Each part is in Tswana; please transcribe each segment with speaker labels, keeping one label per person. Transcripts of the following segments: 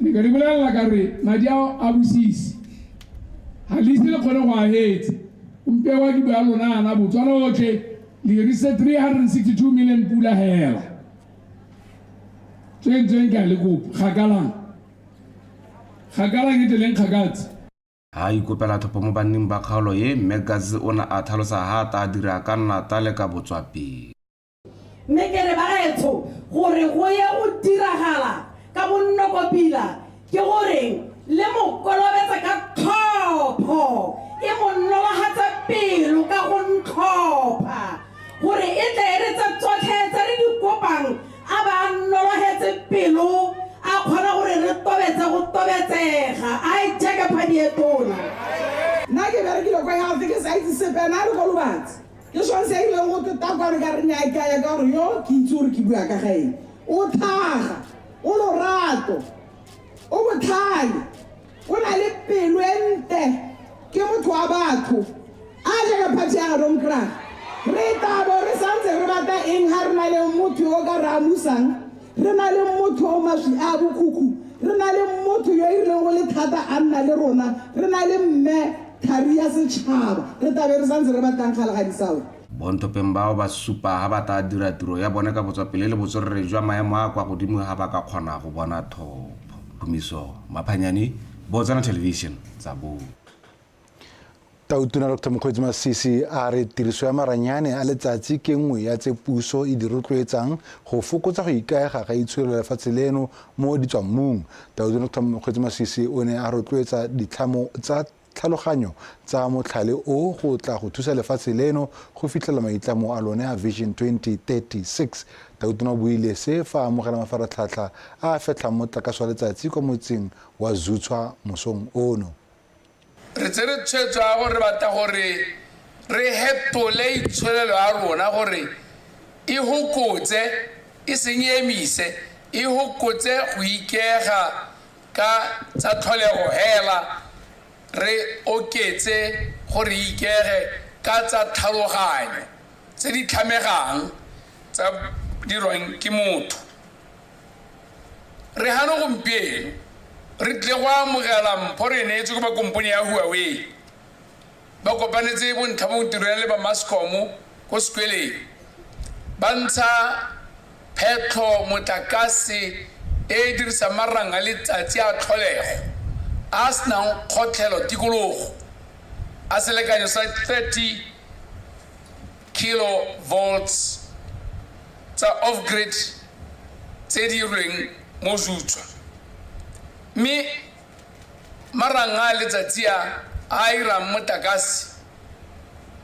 Speaker 1: Ne ka di bolelela ka re madi ao a bosisi ga le ise le kgone go a hetsa. Gompieno wa ke bua lona ana Botswana otlhe le dirise 362 million pula hela. Tsweng tsweng ke a le kopa gakalang. Gakalang e teleng kgakatse.
Speaker 2: Ha a ikopela tlhopho mo banning ba kgaolo e, Mme Gatsi o ne a tlhalosa ha a taa dira ka nnata le ka botswapelo.
Speaker 3: Mme ke re bagaetsho, gore go ye go diragala ka bonnokopila ke gore le mo kolobetse ka tlhopho, e mo nolohatse pelo ka go ntlhopha, gore e tle e re tse tsotlhe tse re di kopang a ba a nolohetse pelo, a kgona gore re tobetse go tobetsega. Ai jaaka phadi e tona.
Speaker 4: Nna ke berekile kwa health ke sa itse sepe, na le ko Lobatse. Ke sone se e rileng go twe takwane ka re nnyaa ke a ya ka gore yo ke itse gore ke bua ka ga eng. O tlhaga, o lorato, o botlhale, o na le pelo e nte, ke motho wa batho. A jaaka party ya ga Domkrag, re tabo re santse re batla eng ha re na le motho yo o ka re amusang, re na le motho o maswi a bokhukhu, re na le motho yo e rileng go le thata a nna le rona, re na le mme thari ya setšhaba, re tlabe re santse re batlang Kgalagadi South.
Speaker 2: Bonthopeng bao ba supa ha ba tla dira tiro ya bone ka botswapele le botswerere jwa maemo a kwa godimo ha ba ka kgona go bona thopho. Khumiso Maphanyane, Botswana Television, Tsabong.
Speaker 5: Tautona Dr Mokgweetsi Masisi a re tiriso ya maranyane a letsatsi ke nngwe ya tse puso e di rotloetsang go fokotsa go ikaega ga itsholelo lefatshe leno mo ditswammung. Tautona Dr Mokgweetsi Masisi o ne a rotloetsa ditlhamo tsa tlhaloganyo tsa motlhale o go tla go thusa lefatshe leno go fitlhela maitlamo a lone a Vision 2036. Tautona o buile se fa a amogela mafaratlhatlha a a fetlhang motlakase wa letsatsi kwa motseng wa Zutshwa mosong ono.
Speaker 6: Re tsere tshwetso ya gore re batla gore re hetole itsholelo ya rona gore e hokotse, e seng e emise, e hokotse go ikaega ka tsa tlholego hela, re oketse gore e ikaege ka tsa tlhaloganyo tse di tlhamegang tsa dirwang ke motho. Re gano gompieno re tlile go amogela mpho re e neetswe ke ba kompone ya Huawei. Ba kopanetse bontlha bongwe tiro ya le ba Mascom ko sekweleng. Ba ntsha phetlho motlakase e e dirisang marang a letsatsi a tlholego a a senang kgotlhelo tikologo a selekanyo sa 30 kilovolts tsa off-grid tse di rweng mo Zutshwa. Mme marang a letsatsi a a irang motlakase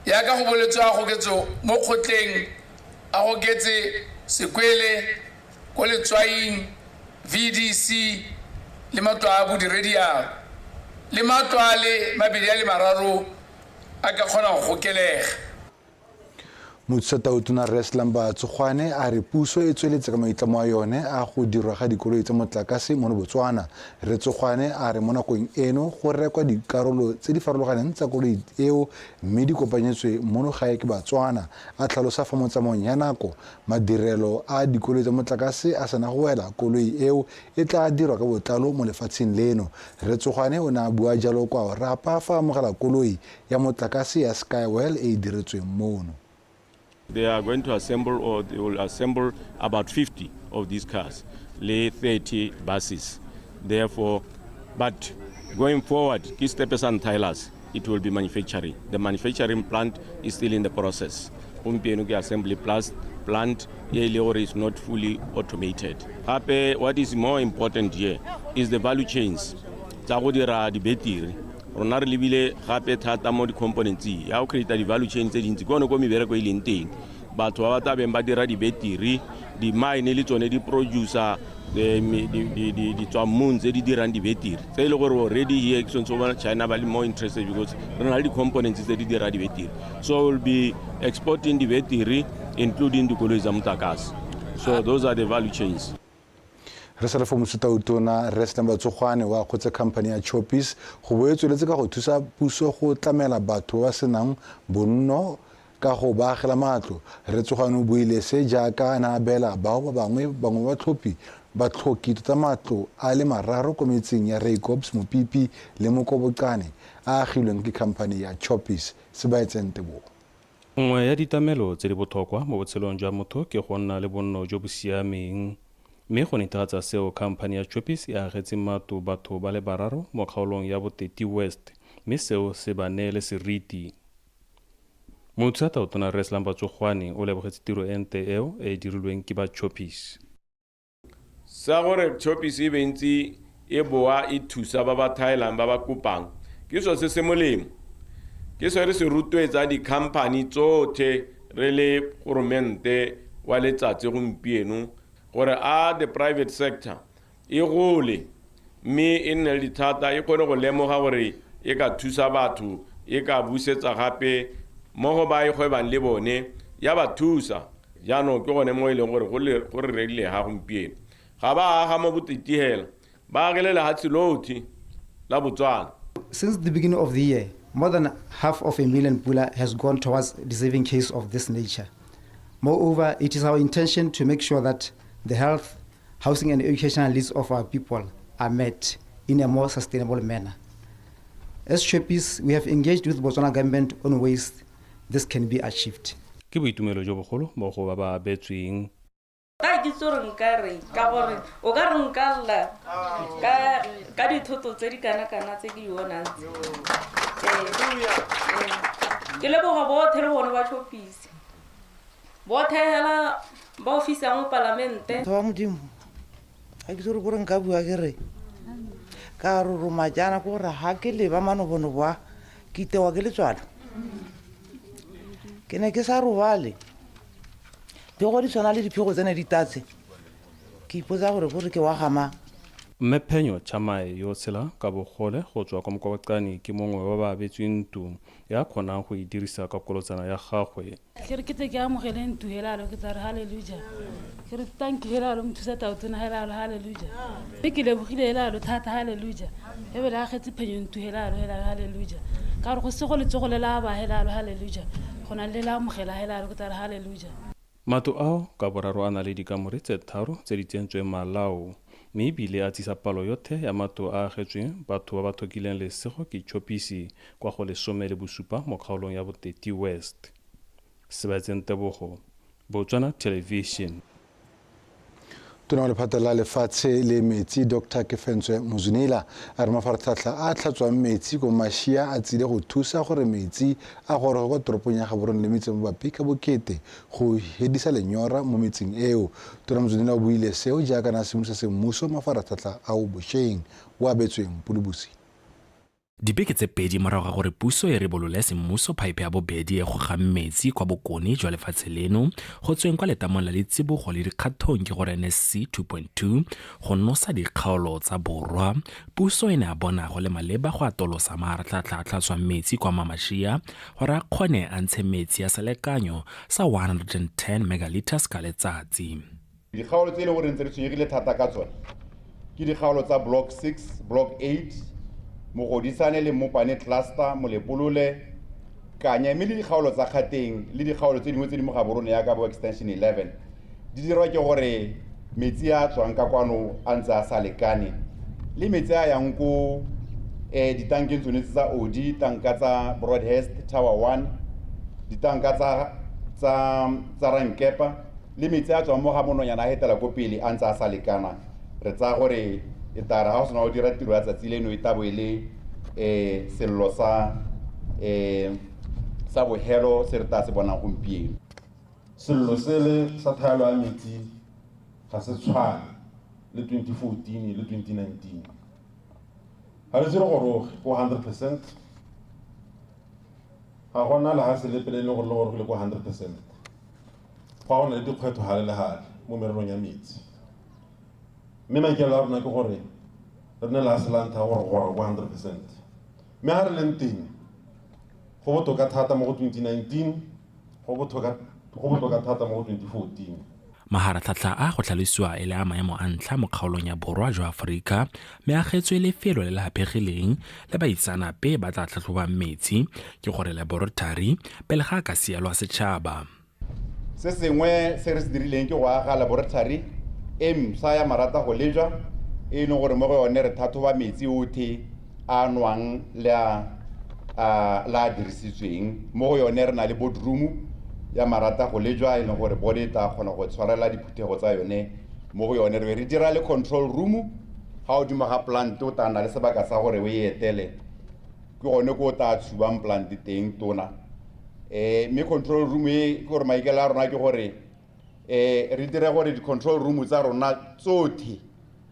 Speaker 6: yaka go boletswe a goketso mo kgotleng a goketse Sekwele, ko Letswaing, VDC le matlo a bodiredi a le matlo a le mabedi a le mararo a ka kgona go gokelega.
Speaker 5: Mothusa-tautona Rre Slumber Tsogwane a re puso e tsweletse ka maitlamo a yone a go dirwa ga dikoloi tsa motlakase mono Botswana. Rre Tsogwane a re mo nakong eno go rekwa dikarolo tse di farologaneng tsa koloi eo mme di kopanyetswe mono gae ke Batswana. A tlhalosa fa mo tsamaong ya nako madirelo a dikoloi tsa motlakase a sena go wela, koloi eo e tlaa dirwa ka botlalo mo lefatsheng leno. Rre Tsogwane o ne a bua jalo kwa Orapa fa a amogela koloi ya motlakase ya Skywell e e diretsweng mono.
Speaker 7: They are going to assemble or they will assemble about 50 of these cars, le 30 buses. Therefore, but going forward, ke step sa ntlha it will be manufacturing. The manufacturing plant is still in the process. Gompieno ke assembly plus plant e le gore is not fully automated. Gape what is more important here is the value chains tsa go dira dibetiri. Rona re lebile gape thata mo di-components ya go create di-value chain tse dintsi ke one ko mebereko e leng teng. Batho ba ba tla beng ba dira dibetiri, di-mine le tsone di producer ditswammung tse di dirang dibetiri tse e le gore already here ke sone bona China ba le more interested because re na le di-components tse di dira dibetiri. So we'll be exporting dibetiri including dikoloi tsa motlakase. So those are the value chains.
Speaker 5: Re sa le fo Mosutautona Rre Slumber Tsogwane wa akgotse khamphani ya Choppies go bo e tsweletse ka go thusa puso go tlamela batho ba ba senang bonno ka go ba agela matlo. Rre Tsogwane o buile se jaaka a ne a abela bao ba bangwe bangwe ba batlhophi Batlhoki tota matlo a le mararo ko metseng ya Raikops, Mopipi le Mokobokane a agilweng ke khamphani ya Choppies. Sebaetseng Tebogo.
Speaker 8: Nngwe ya ditlamelo tse di botlhokwa mo botshelong jwa motho ke go nna le bonno jo bo siameng. Mme go netefatsa seo, khamphani ya Choppies e agetse matlo batho ba le bararo mo kgaolong ya Boteti West mme seo se ba neele seriti. Mothusa Tautona Rre Slumber Tsogwane o lebogetse tiro e nte eo e e dirilweng ke ba Choppies.
Speaker 7: Sa gore Choppies e be ntse e boa e thusa ba ba thaelang ba ba kopang ke selo se se molemo. Ke se re se rotloetsang dikhamphani tsothe re le goromente wa letsatsi gompieno gore a the private sector e gole mme e nne le dithata e kgone go lemoga gore e ka thusa batho e ka busetsa gape mo go ba e gwebang le bone ya ba thusa. Jaanong ke gone mo e leng gore go re rerile ga gompieno ga ba aga mo Boteti hela ba agele lehatshe lothe la Botswana.
Speaker 9: Since the beginning of the year, more than half of a million pula has gone towards deserving cases of this nature. Moreover, it is our intention to make sure that the health, housing and educational needs of our people are met in a more sustainable manner. As Choppies, we have engaged with Botswana government on ways this can be achieved.
Speaker 8: Ke boitumelo jo bogolo mo go ba ba abetsweng.
Speaker 10: Ga ke itse gore nka reng ka gore o ka re nka lla ka ka dithoto tse di kana kana tse ke di bonang tse. Ee, ke leboga bothe le bone ba Choppies. Bothe hela ba ofisi ya mopalamente.
Speaker 11: Motho wa Modimo, ga ke itse gore kore nka bua ke re ka roroma jaana ke gore ga ke leba manobonobo a ke itewa ke letswalo. Ke ne ke sa robale, phego di tshwana le diphego tse ne di tatse, ke ipotsa gore kore ke wa ga mang.
Speaker 8: Mme Phenyo Chamae yo o tshelang ka bogole go tswa kwa Mokobaqane ke mongwe wa ba abetsweng ntlo e a kgonang go e dirisa ka kolotsana ya gagwe.
Speaker 12: Ke re ke tle ke amogele ntu helalo, ke tla re haleluja. Ke re tanki helalo, mothusa tautona helalo, haleluja. Mme ke lebogile helalo thata, haleluja. Ebele agetse phenyo ntu helalo, helalo, haleluja. Ka gore go sego letsogo le la ba helalo, haleluja. Go na le la amogela helalo, ke tla re haleluja.
Speaker 8: Matlo ao ka boraro a na le dikamore tse tharo tse di tsentsweng malao, mme e bile a tsisa palo yothe ya matlo a agetsweng batho ba ba thokileng lesego ke Choppies kwa go 17 mo kgaolong ya Boteti West. Sebaetseng Tebogo, Botswana Television.
Speaker 5: Tona wa lephata la lefatshe le metsi Dr Kefentse Mzwinila a re mafaratlhatlha a a tlhatswang metsi ko Mashia a tsile go thusa gore metsi a goroge kwa toropong ya Gaborone le metse mabapi ka bokete go hedisa lenyora mo metseng eo. Tona Mzwinila o buile seo jaaka na simolosa semmuso mafaratlhatlha ao bosheng o abetsweng Pulubusi.
Speaker 13: Dibeke tse pedi morago ga gore puso e rebolole semmuso phaephe ya bobedi e gogang metsi kwa bokone jwa lefatshe leno go tsweng kwa letamong la Letsibogo le dikgathong ke gore NSC 2.2 go nosa dikgaolo tsa borwa, puso e ne a bona go le maleba go atolosa maharatlhatlha a tlhatswang metsi kwa Mamashia gore a kgone a ntshe metsi a selekanyo sa 110 megalitres ka letsatsi.
Speaker 14: Dikgaolo tse e leng gore ntse re tshwenyegile thata ka tsone ke dikgaolo tsa Block 6, Block 8, Mogoditshane le Mmopane Cluster, Molepolole, Kanye, mme le dikgaolo tsa Kgateng le dikgaolo tse dingwe tse di mo Gaborone yaka bo Extension 11 di dirwa ke gore metsi a tswang ka kwano a ntse a sa lekane le metsi a yang ko ditankeng tsone tse tsa Odi, tanka tsa Broadhurst, Tower 1, ditanka tsa Rankepa le metsi a tswang mo ga mononyana a hetela ko pele a ntse a sa lekana. Re tsaya gore e tla re ga o sena go dira tiro ya tsatsi leno e tla bo e le sello sa bohelo se re tla se bonang gompieno.
Speaker 15: Sello sele sa thaelo ya metsi ga se tshwane le 2014 le 2019. Ga re tsere goroge ko 100%, ga gona lehatshe lepe le e leng gore le gorogile ko 100%. Go a go na le dikgwetlho gale le gale mo mererong ya metsi. Mme maikaelelo a rona ke gore re nne lehatshe la ntlha gore goroga ko 100%. Mme ga re leng teng, go botoka thata mo go 2019, go botoka thata mo go 2014.
Speaker 13: Maharatlhatlha a go tlhalosiwa e le a maemo a ntlha mo kgaolong ya borwa jwa Aforika, mme a agetswe lefelo le le haphegileng le baitseanape ba tla tlhatlhobang metsi, ke gore laboratory, pele ga a ka sielwa setšhaba.
Speaker 14: Se sengwe se re se dirileng ke go aga laboratory e mpsha ya marata go lejwa e leng gore mo go yone re tlhatlhoba metsi otlhe a nwang le a dirisitsweng. Mo go yone re na le boardroom ya marata go lejwa e leng gore bode e tla kgona go tshwarela diphuthego tsa yone mo go yone. Re be re dira le control room ga godimo ga plant, o tla nna le sebaka sa gore o e etele, ke gone ko o tla tshubang plant teng tona. Mme control room e ke gore maikaelelo a rona ke gore re dire gore di-control room tsa rona tsotlhe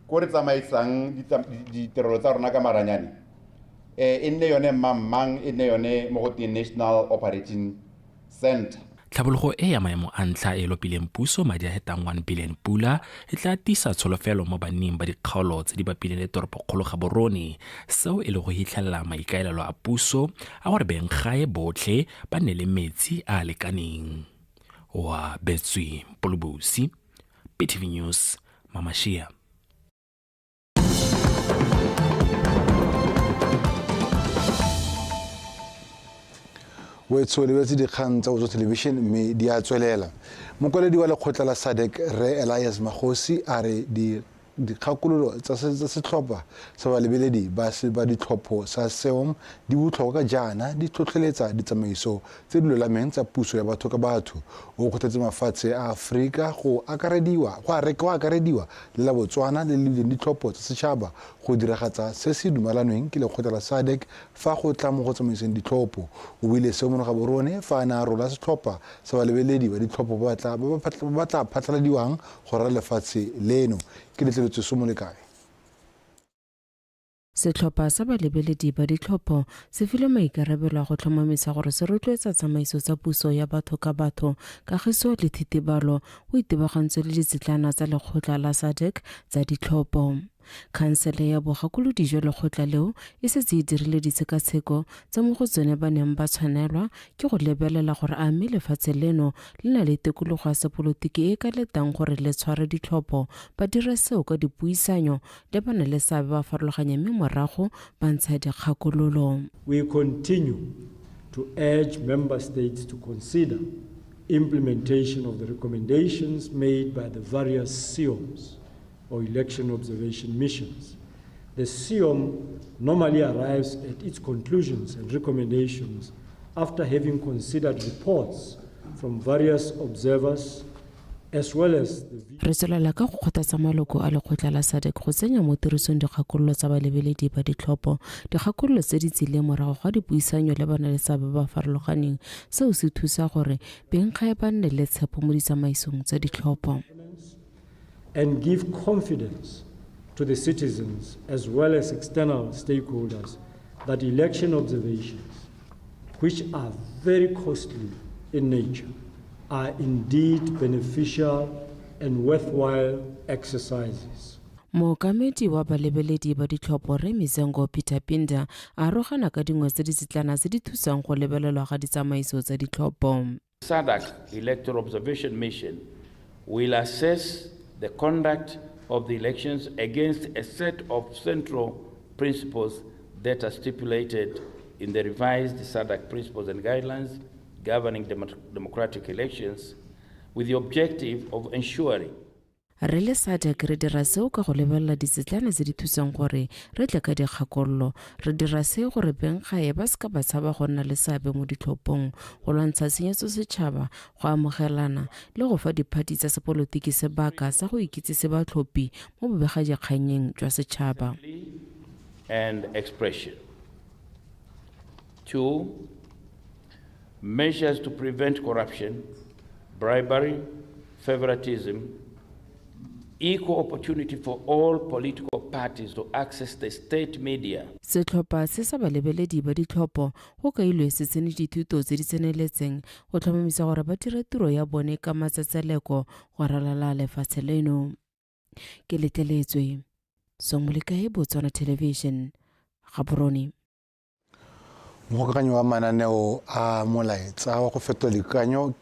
Speaker 14: ko re tsamaisang ditirelo tsa rona ka maranyane e nne yone mang e nne yone mo go teng National Operating Center.
Speaker 13: Tlhabologo e ya maemo a ntlha e lopileng puso madi a hetang 1 billion pula e tla tisa tsholofelo mo banning ba dikgaolo tse di bapileng le toropokgolo Gaborone, seo e le go hitlhelela maikaelelo a puso a gore beng gae botlhe ba nne le metsi a a lekaneng. Wa Betswi Polobosi, PTV News, Mamashia.
Speaker 5: Wetsho lebetse dikgang tsa Botswana Television mme di a tswelela. Mokwaledi wa lekgotla la SADC Rre Elias Magosi a re dikgakololo tsa setlhopha sa balebeledi ba ditlhopho sa SEOM di botlhokwa ka jaana di tlhotlheletsa ditsamaiso tse di lolameng tsa puso ya batho ka batho. O kgothetse mafatshe a Aforika go akarediwa le la Botswana le le lebileng ditlhopho tsa setšhaba go diragatsa se se dumalanweng ke lekgotla la SADC fa go tla mo go tsamaiseng ditlhopho. O buile seo mo Gaborone fa a ne a rola setlhopha sa balebeledi ba ditlhopho ba ba tla phatlhaladiwang go rala lefatshe leno. Ke letleletswe Somolekae.
Speaker 16: Setlhopha sa balebeledi ba ditlhopho se filwe maikarabelo a go tlhomamisa gore se rotloetsa tsamaiso tsa puso ya batho ka batho, kagiso le thitibalo go itebagantswe le ditsetlana tsa lekgotla la SADC tsa ditlhopho. Khansele ya bogakolodi jwa lekgotla leo e setse e dirile ditshekatsheko tse mo go tsone ba neng ba tshwanelwa ke go lebelela gore a mme lefatshe leno le na le tikologo ya sepolotiki e ka letang gore le tshware ditlhopho. Ba dira seo ka dipuisanyo le ba na le seabe ba farologanya mme morago ba ntsha dikgakololo.
Speaker 17: We continue to urge member states to consider implementation of the recommendations made by the various SEOMs or election observation missions. The SEOM normally arrives at its conclusions and recommendations after having considered reports from various observers as well as the
Speaker 16: Re tswelela ka go kgothatsa maloko a lekgotla la SADC go tsenya mo tirisong dikgakololo tsa balebeledi ba ditlhopho, dikgakololo tse di tsileng morago ga dipuisanyo le ba na le seabe ba farologaneng. Seo se thusa gore benggae ba nne le tshepo mo ditsamaisong tsa ditlhopho.
Speaker 17: And give confidence to the citizens as well as external stakeholders that election observations, which are very costly in nature, are indeed beneficial and worthwhile exercises.
Speaker 16: Mookamedi wa balebeledi ba ditlhopho Rre Mizengo Peter Pinda a arogana ka dingwe tse ditsetlana tse di thusang go lebelelwa ga ditsamaiso tsa ditlhopho.
Speaker 18: SADC Electoral Observation Mission will assess the conduct of the elections against a set of central principles that are stipulated in the revised SADC Principles and Guidelines governing democratic elections, with the objective of ensuring
Speaker 16: Re le SADC re dira seo ka go lebelela ditsetlana tse di thusang gore re tle ka dikgakololo. Re dira se gore benggae ba seka ba tshaba go nna le seabe mo ditlhophong, go lwantsha tshenyetso setšhaba, go amogelana le go fa diphathi tsa sepolotiki sebaka sa go ikitsise batlhophi mo bobegadikgannyeng jwa setšhaba.
Speaker 18: And expression. 2, measures to prevent corruption, bribery, favoritism, equal opportunity for all political parties to access the state media.
Speaker 16: Setlhopha se sa balebeledi ba ditlhopho go kailwe se tsene dithuto tse di tseneletseng go tlhomamisa gore ba dira tiro ya bone ka matsetseleko go ralala lefatshe leno. Ke letleletswe Somolekae, Botswana Television, Gaborone.
Speaker 5: Mogokaganyi wa mananeo a molaetsa wa go fetola dikakanyo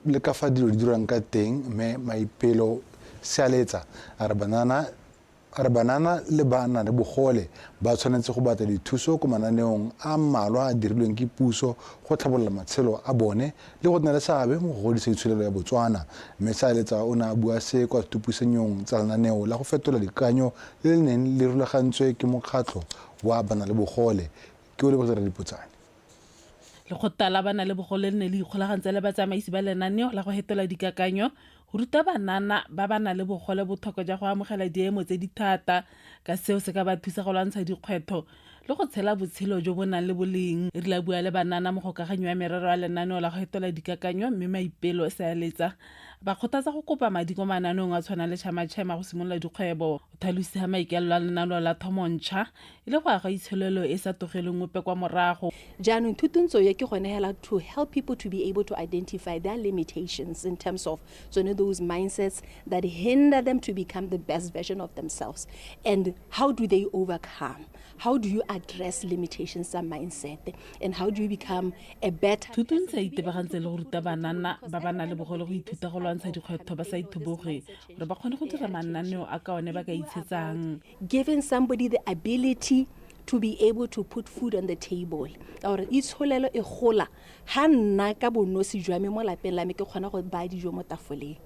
Speaker 5: le ka fa dilo di dirwang ka teng, mme Maipelo Sealetsa a re banana A re banana le ba na le bogole ba tshwanetse go batla dithuso ko mananeong a mmalwa a dirilweng ke puso go tlhabolola matshelo a bone le go nna le seabe mo go godisa itsholelo ya Botswana. Mme Sealetsa o ne a bua se kwa ditupuisanyong tsa lenaneo la go fetola dikanyo le le neng le rulagantswe ke mokgatlho wa bana le bogole. Ke o lebogile Radipotsane.
Speaker 12: Lekgotla la bana le bogole le ne le ikgolagantse le batsamaisi ba lenaneo la go hetola dikakanyo go ruta banana ba ba nang le bogole botlhokwa jwa go amogela diemo tse di thata ka seo se ka ba thusa go lwantsha dikgwetlho le go tshela botshelo jo bo nang le boleng. E rile a bua le banana mogokaganyi wa merero ya lenaneo la go hetola dikakanyo mme Maipelo Sealetsa ba kgothatsa go kopa madi ko mananeong a tshwanang le Chama Chema go simolola dikgwebo. O tlhalositse ga maikaelelo a lenaneo la thomontšha e le go aga itsholelo e sa tlogeleng ope kwa morago.
Speaker 19: Jaanong thutuntso ye ke gone hela to help people to be able to identify their limitations in terms of tsone those mindsets that hinder them to become the best version of themselves and how do they overcome, how do you address limitations tsa mindset and how do you become a better
Speaker 12: Thutuntso e itebagantse le go ruta banana ba ba nang le bogole go ithuta go lwantsha dikgwetlho ba sa ithoboge gore ba kgone go dira mananeo a ka one ba ka itshetsang.
Speaker 19: Giving somebody the ability to be able to put food on the table ka gore itsholelo e gola ha nna ka bonosi jwa me mo lapeng la me ke kgona go baya dijo mo tafoleng.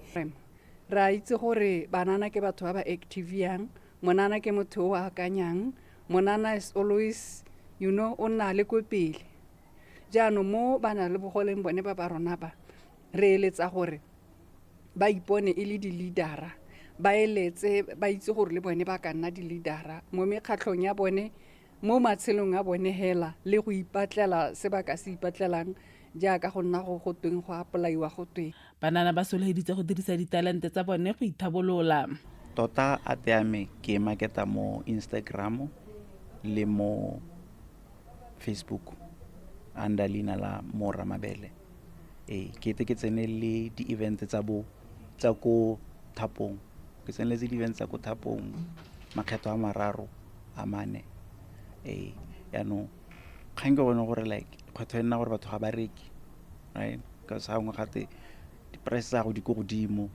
Speaker 20: Re a itse gore banana ke batho ba ba active yang, monana ke motho o akanyang, monana is always you know o nna le ko pele. Jaanong mo bana le bogoleng bone ba ba rona ba, re eletsa gore ba ipone e le di-leader-a, ba eletse ba itse gore le bone ba ka nna di-leader-a mo mekgatlhong ya bone, mo matshelong a bone hela, le go ipatlela se ba ka se ipatlelang jaaka go nna go go tweng go apolaiwa go tweng.
Speaker 12: Banana ba sologeditse go dirisa ditalente tsa bone go ithabolola.
Speaker 21: Tota art ya me ke e marketa mo Instagram le mo Facebook under leina la Mora Mabele. Ee, ke ete ke tsene le di-event tsa bo tsa ko thapong, ke tseneletse di-event tsa ko thapong makgetho a mararo a mane. Ee, yaanong kgang ke gone gore like kgwetlho e nna gore batho ga ba reke, right, because ga nngwe gate di-price tsa go di ko godimo.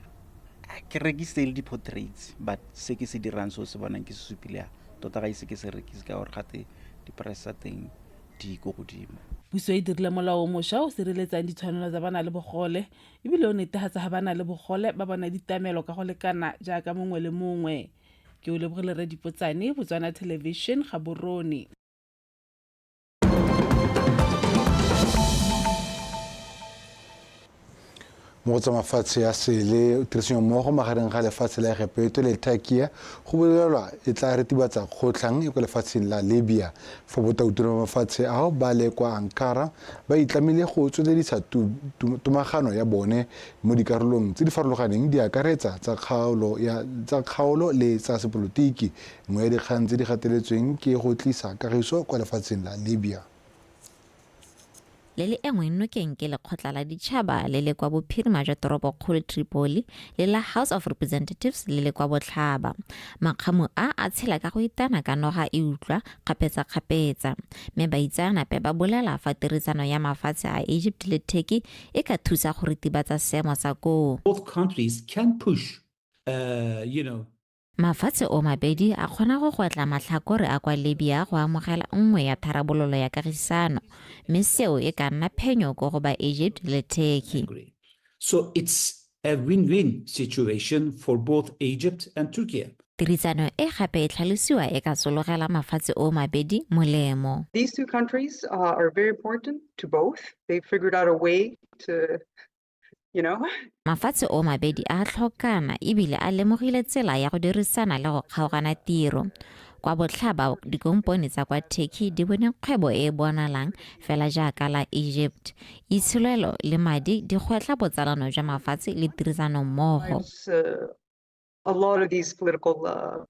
Speaker 21: Ke rekise le di-portraits, but se ke se dirang se o se bonang ke se supile tota ga ise ke se rekise ka gore gate di-price tsa teng di ko godimo.
Speaker 12: Puso e dirile molao o mošwa o sireletsang ditshwanelo tsa bana le bogole ebile o netefatsa ga bana le bogole ba bona ditamelo ka go lekana jaaka mongwe le mongwe. Ke o lebogile Rre Dipotsane, Botswana Television, Gaborone.
Speaker 5: Mo go tsa mafatshe a sele, tirisanyo mmogo magareng ga lefatshe la Egepeto le Turkey go bolelwa e tla retibatsa kgotlhang e kwa lefatsheng la Libya. Fa botautona ba mafatshe ao ba le kwa Ankara ba itlamile go tsweledisa tomagano ya bone mo dikarolong tse di farologaneng di akaretsa tsa kgaolo le tsa sepolotiki. Nngwe ya dikgang tse di gateletsweng ke go tlisa kagiso kwa lefatsheng la Libya.
Speaker 22: Le le engweng nokeng ke lekgotla la ditšhaba le le kwa bophirima jwa toropokgolo Tripoli le la House of Representatives le le kwa botlhaba. Makgamu a a tshela ka go itana ka noga e utlwa kgapetsa-kgapetsa, mme baitseanape ba bolela fa tirisano ya mafatshe a Egypt le Turkey e ka thusa go ritibatsa seemo sa koo.
Speaker 23: Both countries can push, you know,
Speaker 22: Mafatshe o mabedi a kgona go gwetla matlhakore a kwa Libya go amogela nngwe ya tharabololo ya kagisano, mme seo e ka nna phenyo ko go ba Egypt le Turkey.
Speaker 23: So it's a win-win situation for both Egypt and Turkey.
Speaker 22: Tirisano e gape e tlhalosiwa e ka sologela mafatshe o mabedi molemo.
Speaker 24: These two countries are very important to both. They figured out a way to, you know.
Speaker 22: Mafatshe o mabedi a tlhokana ebile a lemogile tsela ya go dirisana le go kgaogana tiro. Kwa botlhaba dikompone tsa kwa Turkey di bone kgwebo e e bonalang fela jaaka la Egypt. Itsholelo le madi di gwetlha botsalano jwa mafatshe le tirisano mmogo.
Speaker 24: A lot of these political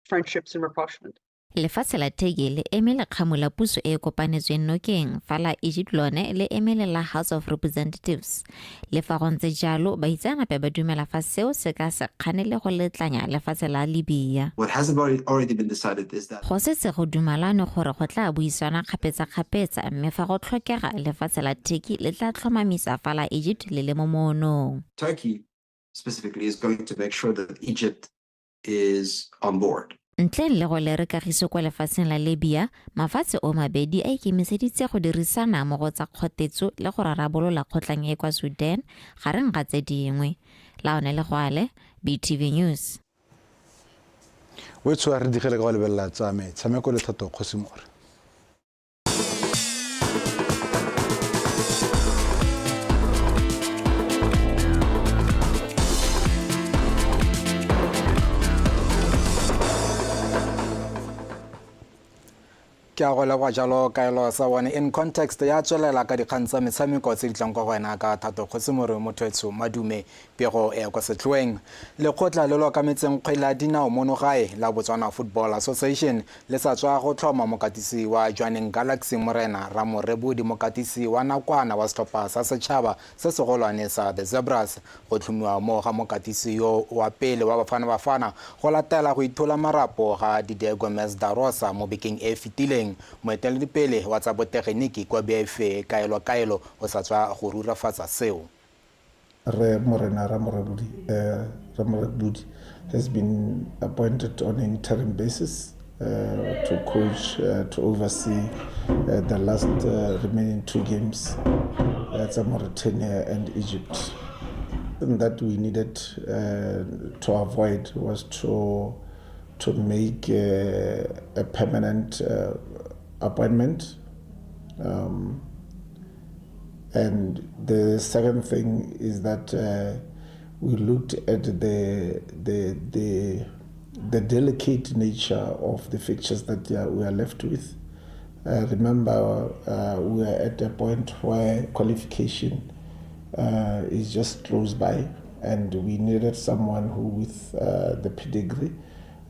Speaker 24: friendships and rapprochement.
Speaker 22: Lefatshe la Turkey le eme lekgamu la puso e e kopanetsweng nokeng, fa la Egypt lone le eme le la House of Representatives. Le fa go ntse jalo, baitseanape ba dumela fa seo se ka se kganele go letlanya lefatshe la Libya.
Speaker 25: What has already been decided is that
Speaker 22: Go setse go dumalane gore go tla buisana kgapetsa-kgapetsa, mme fa go tlhokega, lefatshe la Turkey le tla tlhomamisa fa la Egypt le le mo moonong.
Speaker 25: Turkey specifically is going to make sure that Egypt is on board.
Speaker 22: Ntleng le go lere kagiso kwa lefatsheng la Libya, mafatshe o mabedi a ikemiseditse go dirisana mo go tsa kgotetso le go rarabolola kgotlang e kwa Sudan gareng ga tse dingwe. La one le goale, BTV News.
Speaker 5: O tswa re digele ka go lebelela tsa metshameko le Thato Kgosimore.
Speaker 1: Ke a go leboga jalo kaelo sa bone in context ya tswelela ka dikgang tsa metshameko tse di tlang kwa go wena ka Thato Kgosimore. Motho madume. Pego e kwa setlhoeng, lekgotla le lo okametseng kgwele ya dinao mono gae la Botswana Football Association le sa tswa go tlhoma mokatisi wa Jwaneng Galaxy Morena Ramorebodi mokatisi wa nakwana wa setlhopha sa setšhaba se segolwane sa The Zebras. Go tlhomiwa mo ga mokatisi yo wa pele wa Bafana Bafana go latela go ithola marapo ga Didier Gomez da Rosa mo bekeng e fetileng. Moeteledipele wa tsa botegeniki kwa BFA Kaelo Kaelo o sa tswa go rurafatsa seo.
Speaker 2: Re Morena Ramorebodi has been appointed on an interim basis to coach, to oversee the last remaining 2 games, Mauritania and Egypt. And that we needed to avoid was to make a permanent appointment. And the second thing is that we looked at the delicate nature of the fixtures that we are left with. Remember, we are at a point where qualification is just close by, and we needed someone who, with the pedigree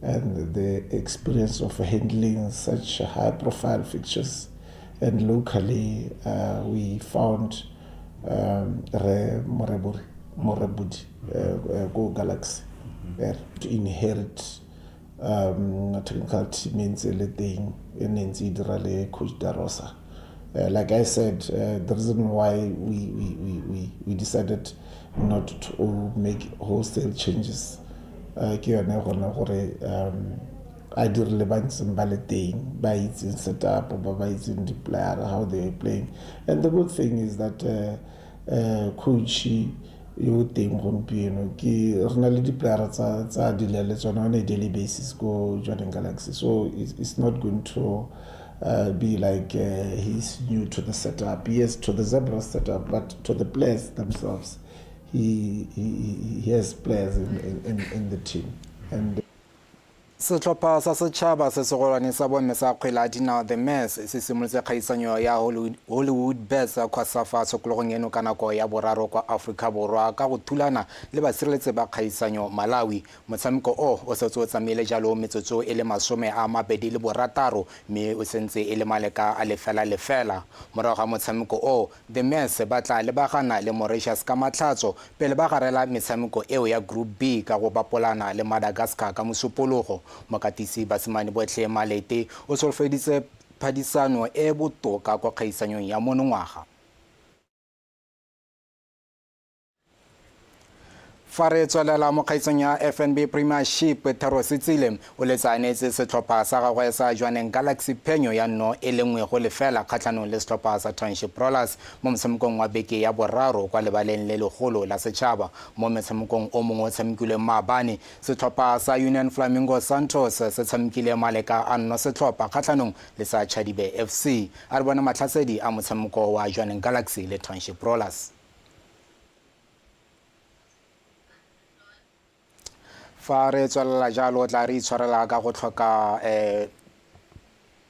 Speaker 2: and the experience of handling such high-profile fixtures. And locally, we found Re Morebodi, Go Galaxy, to inherit technical team in Coach Da Rosa. Like I said, the reason why we decided not to make wholesale changes, I dirile ba ntseng ba le teng, ba itseng setup, ba ba itseng di-player, how they are playing. And the good thing is that coach yo teng gompieno ke re na le di-player tsa deal le tsone on a daily basis ko Jwaneng Galaxy. So it's not going to be like he's new to the setup. Yes, to the Zebra setup, but to the players themselves, he has players in the team. And
Speaker 1: Setlhopha sa setšhaba se segolwane sa bomme sa kgwele ya dinao The Mess se simolotse kgaisanyo ya Hollywood Bets COSAFA tshokologong eno ka nako ya boraro kwa Aforika Borwa ka go thulana le basireletsi ba kgaisanyo Malawi. Motshameko o o setse o tsamaile jalo metsotso e le 26 mme o sentse e le maleka a 0-0. Morago ga motshameko o, The Mess ba tla lebagana le Mauritius ka Matlhatso pele ba garela metshameko eo ya Group B ka go bapolana le Madagascar ka Mosupologo. Mokatisi Basimane Botlhe Malete o solofeditse phadisano e botoka kwa kgaisanyong ya monongwaga. Fa re tswelela mo kgaisong ya FNB Premiership, Thero Setsile o letsanetse setlhopha sa gagwe sa Jwaneng Galaxy phenyo ya 1-0 kgatlhanong le setlhopha sa Township Rollers mo motshamekong wa beke ya boraro kwa lebaleng le legolo la setšhaba. Mo motshamekong o mongwe o tshamekilweng maabane, setlhopha sa Union Flamingo Santos se tshamekile maleka a 1 kgatlhanong le sa Chadibe FC. A re bone matlhasedi a motshameko wa Jwaneng Galaxy le Township Rollers. Fa re tswelela jalo tla re itshwarela ka go tlhoka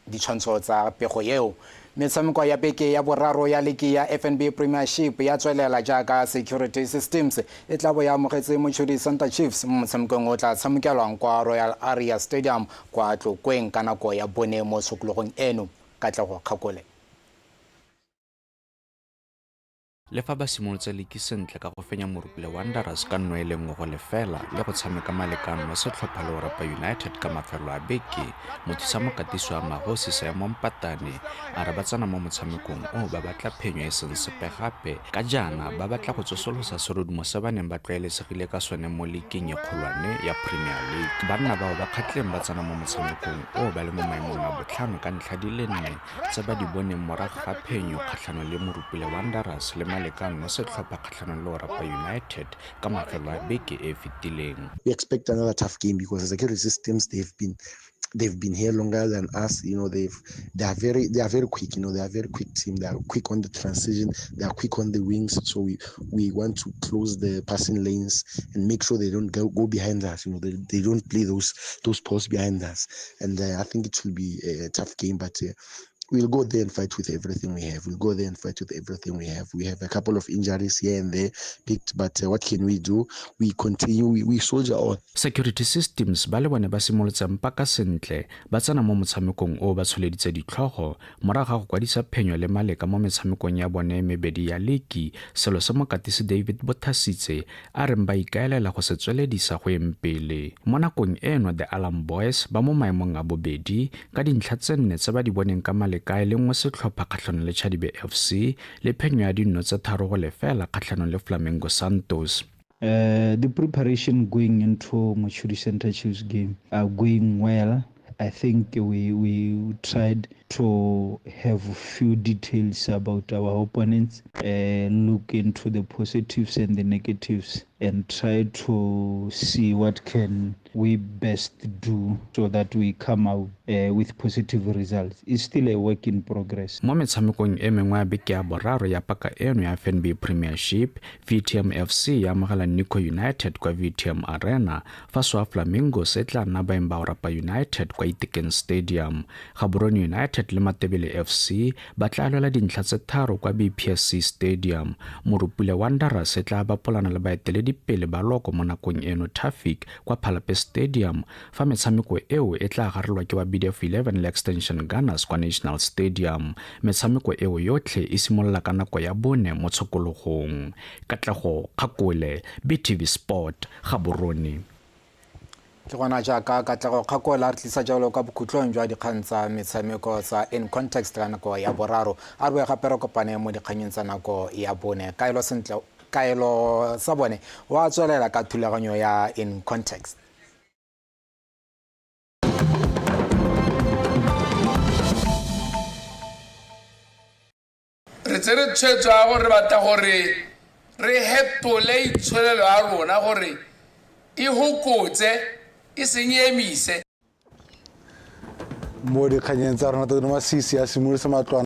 Speaker 1: ditshwantsho tsa pego eo. Metshameko ya beke ya boraro ya liki ya FNB Premiership ya tswelela jaaka Security Systems e tla bo ya amogetse Mochudi Center Chiefs mo motshamekong o tla tshamekelwang kwa Royal Area Stadium kwa Tlokweng ka nako ya 4 mo tshokologong eno. Katlego Kgakole.
Speaker 3: Le fa ba simolotse liki sentle ka go fenya Morupule Wanderers ka nno e le nngwe go lefela le go tshameka malekano setlhopha le Orapa United ka mafelo a beke, mothusa mokatisi wa Magosi Simon Patane a re ba tsena mo motshamekong o ba batla phenyo e seng sepe gape ka jaana ba batla go tsosolosa serodumo se ba neng ba tlwaelesegile ka sone mo liking e kgolwane ya Premier League. Banna bao ba Kgatleng ba tsena mo motshamekong o ba le mo maemong a botlhano ka ntlha di le nne tse ba di boneng morago ga phenyo kgatlhanong le Morupule Wanderers le Malekano setlhopha kgatlhanong le Orapa United ka mafelo a beke e e fetileng.
Speaker 4: We expect another tough game because the security systems they've been they've been here longer than us. You know, they've they are very they are very quick. You know, they are very quick team. They are quick on the transition. They are quick on the wings. So we we want to close the passing lanes and make sure they don't go, go behind us. You know, they, they don't play those those balls behind us. And I think it will be a, tough game, but. We'll go there and fight with everything we have. We'll go there and fight with everything we have. We have a couple of injuries here and there picked, but uh, what can we do? We continue, we, we soldier on.
Speaker 3: Security systems ba le bone ba simolotseng paka sentle ba tsena mo motshamekong o ba tsholeditse ditlhogo morago ga go kwadisa phenyo le maleka mo metshamekong ya bone e mebedi ya liki selo se mokatisi David Bothasitse a reng ba ikaelela go se tsweledisa go yeng pele. Mo nakong eno The Alarm Boys ba mo maemong a bobedi ka dintlha tse nne tse ba di boneng ka maleka e le nngwe setlhopha kgatlhanong le Chadibe FC le phenyo ya dinno tse 3-0 kgatlhanong le Flamengo Santos.
Speaker 6: The preparation going into Mochudi Center Chiefs game are going well. I think we we tried to have few details about our opponents, uh, look into the positives and the negatives, and try to see what can we best do so that we come out uh, with positive results. It's still a work in progress.
Speaker 3: Mo metshamekong e mengwe ya beke ya boraro ya paka eno ya FNB Premiership, VTM FC ya amogela Nico United kwa VTM Arena, fa Soa Flamingos e tla nna baeng ba Orapa United kwa Itekeng Stadium. Gaborone United le Matebele FC ba tla lwela dintlha tse tharo kwa BPSC Stadium. Morupule Wanderers e tla bapolana le baeteledipele ba loko mo nakong eno Tafic kwa Phalape Stadium, fa metshameko eo e tla garelwa ke ba BDF 11 le Extension Gunners kwa National Stadium. Metshameko eo yotlhe e simolola ka nako ya bone mo tshokologong. Katlego Kgakole, BTV Sport, Gaborone.
Speaker 1: Ke gona jaaka Katlego Kgakola re tlisa jalo kwa bokhutlong jwa dikgang tsa metshameko tsa In Context ka nako ya boraro. A re boe gape re kopane mo dikganyeng tsa nako ya bone. Kaelo sentle kaelo sa bone wa tswelela ka thulaganyo ya In Context.
Speaker 7: Re tsere tshwetso ya gore re batla gore re hetole itsholelo ya rona gore e hokotse e seng e emise.
Speaker 5: Mo dikganyeng tsa rona, Tona Masisi a simolotse matlwana.